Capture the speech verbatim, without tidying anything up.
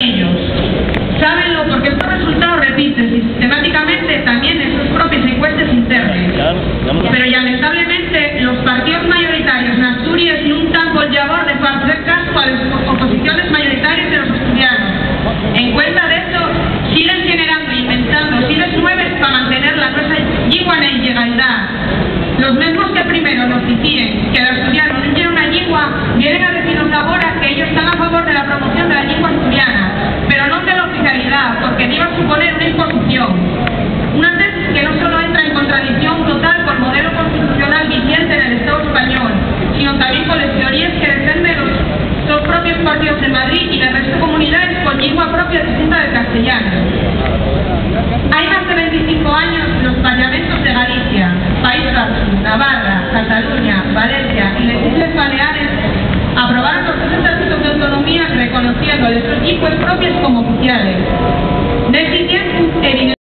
ellos. Sábenlo porque estos resultaos repítense sistemáticamente también en sus propias encuestas internas. Pero, lamentablemente, los partidos mayoritarios n'Asturies nun tán col llabor de facer casu a les oposiciones mayoritarias de los asturianos. En cuenta d'esto, siguen generando y inventando sigles nueves pa mantener la nuestra llingua na ilegaldá. Los mesmos que primero nos dicíen que l'asturiano nun yera una llingua, vienen a decinos agora que ellos tán a favor de la promoción de la llingua asturiana, pero non de la oficialidá, porque diba suponer una imposición. Una tesis que non solo entra en contradición total col modelo constitucional vigente nel Estao español, sino tamién coles teoríes que defenden los sos propios partidos de Madrid y del resto de comunidaes con llingua propia distinta del castellano. Hai más de venticinco años, los parlamentos de Galicia, País Vasco, Navarra, Cataluña, Valencia y les Isles Baleares aprobaron los sos estatutos d'autonomía reconociendo les sos llingües propies como oficiales.